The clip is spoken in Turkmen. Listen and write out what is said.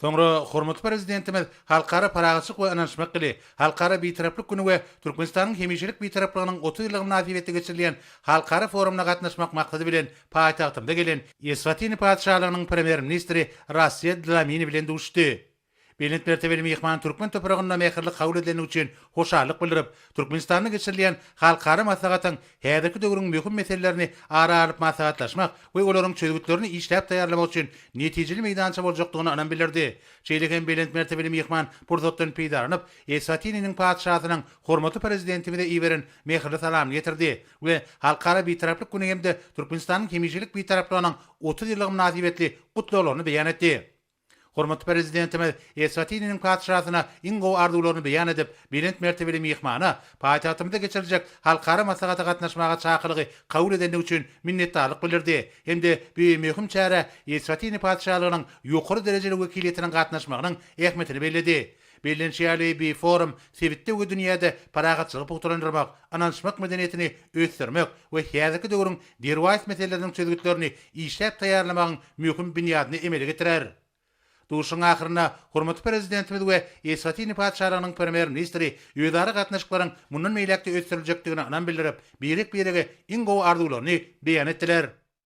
Soňra hormatly Prezidentimiz Halkara parahatçylyk we ynanyşmak ýyly, Halkara Bitaraplyk güni we Türkmenistanyň hemişelik Bitaraplygynyň 30 ýyllygy mynasybetli geçirilýän halkara forumyna gatnaşmak maksady bilen paýtagtymyza gelen Eswatini Patyşalygynyň Premýer-ministri Rassel Dlamini bilen duşuşdy. Belent mertebeli myhman türkmen topragynda mähirli kabul edilendigi üçin hoşallyk bildirip, Türkmenistanda geçirilýän halkara maslahatyň häzirki döwrüň möhüm meselelerini ara alyp maslahatlaşmak we olaryň çözgütlerini işläp taýýarlamak üçin netijeli meýdança boljakdygyna ynam bildirdi. Şeýle hem belent mertebeli myhman pursatdan peýdalanyp, Eswatininiň Patyşasynyň hormatly Prezidentimize iberen mähirli salamyny ýetirdi we Halkara Bitaraplyk güni hem-de Türkmenistanyň hemişelik Bitaraplygynyň 30 ýyllygy mynasybetli gutlaglaryny beýan etdi. Hormatly Prezidentimiz Eswatininiň Patyşasyna iň gowy arzuwlaryny beýan edip, belent mertebeli myhmana paýtagtymyzda geçiriljek halkara maslahata gatnaşmaga çakylygy kabul edendigi üçin minnetdarlyk bildirdi hem-de bu möhüm çärä Eswatini Patyşalygynyň ýokary derejeli wekiliýetiniň gatnaşmagynyň ähmiýetini belledi. Bellenişi ýaly, bu forum sebitde we dünýäde parahatçylygy pugtalandyrmak, ynanyşmak medeniýetini ösdürmek we häzirki döwrüň derwaýys meseleleriniň çözgütlerini işläp taýýarlamagyň möhüm binýadyny emele getirer. Duşuşygyň ahyrynda hormatly Prezidentimiz we Eswatini Patyşalygynyň Premýer-ministri özara gatnaşyklaryň mundan beýläk-de ösdüriljekdigine ynam bildirip, birek-birege iň gowy arzuwlaryny beýan etdiler.